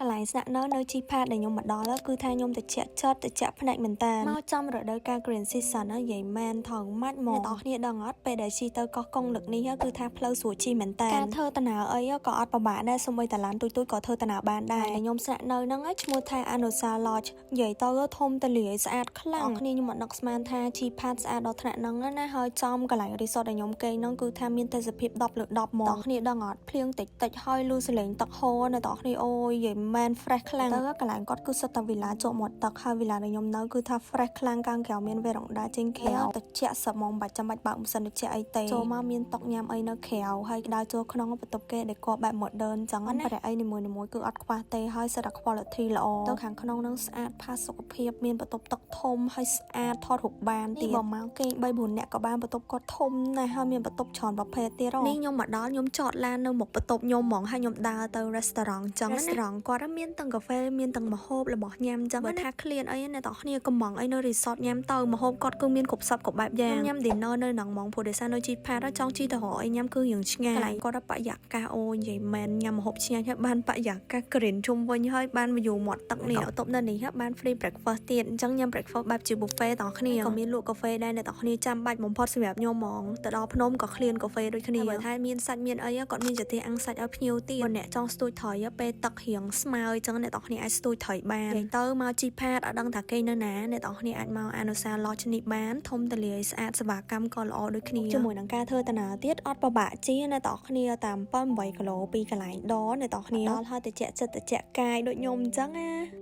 កន្លែងស្នាក់នៅនៅជីផាតដែលខ្ញុំមកដល់គឺថាខ្ញុំតិចចិត្តតិចភ្នែកមែនតើមកចំរដូវកាល green season ណានិយាយមែនថងម៉ាច់ហ្មងអ្នកនរគ្នាដឹងអត់ពេលដែលជិះទៅកោះកុងលើកនេះគឺថាផ្លូវស្រួលជិះមែនតើការធ្វើដំណើរអីក៏អត់ពិបាកដែរសូម្បីតែឡានទូចៗក៏ធ្វើដំណើរបានដែរខ្ញុំស្នាក់នៅហ្នឹងឈ្មោះថា Anusa Lodge និយាយទៅធំទលាយស្អាតខ្លាំងគ្នាខ្ញុំអត់នឹកស្មានថាជីផាតស្អាតដល់ថ្នាក់ហ្នឹងណាហើយចំកន្លែង resort ដែលខ្ញុំគេងហ្នឹងគឺថាមានទេសភាព10លើ10ហ្មងគ្នាដឹងអត់ភ្លៀងតិចតិចហើយលឺសលេងទឹកហូរនៅតគ្នាអូយនិយាយមែន fresh ខ្លាំងទៅកន្លែងគាត់គឺសុទ្ធតែវិឡាជាប់មាត់ទឹកហើយវិឡាដែលខ្ញុំនៅគឺថា fresh ខ្លាំងខាងក្រៅមានវេរ៉ង់ដាចេញក្រៅត្រជាក់សហ្មងបាច់ចាំបាច់បើកម៉ាស៊ីនត្រជាក់អីទេចូលមកមានតុញ៉ាំអីនៅក្រៅហើយដើរចូលក្នុងបន្ទប់គេដែលគាត់បែប modern ចឹងណាប្រអីនីមួយៗគឺអត់ខ្វះទេហើយសិតតែ quality ល្អទៅខាងក្នុងនឹងស្អាតផាសុកភាពមានបន្ទប់ទឹកធំហើយស្អាតថតរូបបានទៀតបើមកគេង3 4នាក់ក៏បានបន្ទប់គាត់ធំណាស់ហើយមានបន្ទប់ច្រើនប្រភេទទៀតនេះខ្ញុំមកដល់ខ្ញុំចតឡាននៅមុខបន្ទប់ខ្ញុំហ្មងហើយខ្ញុំដើរទៅ restaurant ចឹង restaurant គាត់មានទាំងកាហ្វេមានទាំងម្ហូបរបស់ញ៉ាំចឹងបើថាឃ្លានអីអ្នកទាំងគ្នាកំងអីនៅ resort ញ៉ាំទៅម្ហូបគាត់គឺមានគ្រប់សពគ្រប់បែបយ៉ាងញ៉ាំ dinner នៅហ្នឹងហ្មងព្រោះដោយសារនៅជីផាតចង់ជីទៅរកអីញ៉ាំគឺរៀងឆ្ងាយកន្លែងគាត់បរិយាកាសអូនិយាយមែនញ៉ាំម្ហូបឆ្ងាញ់ហើយបានបរិយាកាស green ជុំវិញហើយបាន view មាត់ទឹកនេះបន្ទប់នៅនេះបាន free breakfast ទៀតអញ្ចឹងញ៉ាំ breakfast បែបជា buffet ទាំងគ្នាក៏មានលក់កាហ្វេដែរអ្នកទាំងគ្នាចាំបាច់បំផុតសម្រាប់ខ្ញុំហ្មងទៅដល់ភ្នំក៏ឃ្លានកាហ្វេដូចគ្នាបើថាមានសាច់មានអីគាត់មានជាទីអាំងសាច់ឲ្យភ្ញៀវទៀតបើអ្នកចង់ស្ទូចត្រីពេលទឹករៀងស្មើអញ្ចឹងអ្នកទាំងគ្នាអាចស្ទូចត្រីបាននិយាយទៅមកជីផាតអត់ដឹងថាគេនៅណាអ្នកទាំងគ្នាអាចមកអនុសា Lodge នេះបានធំទលាយស្អាតសេវាកម្មក៏ល្អដូចគ្នាជាមួយនឹងការធ្វើដំណើរទៀតអត់ពិបាកជាអ្នកទាំងគ្នាតាម7 8គីឡូពីកន្លែងដអ្នកទាំងគ្នាដល់ហើយតិចចិត្តតិចកាយដូចខ្ញុំអញ្ចឹងណា។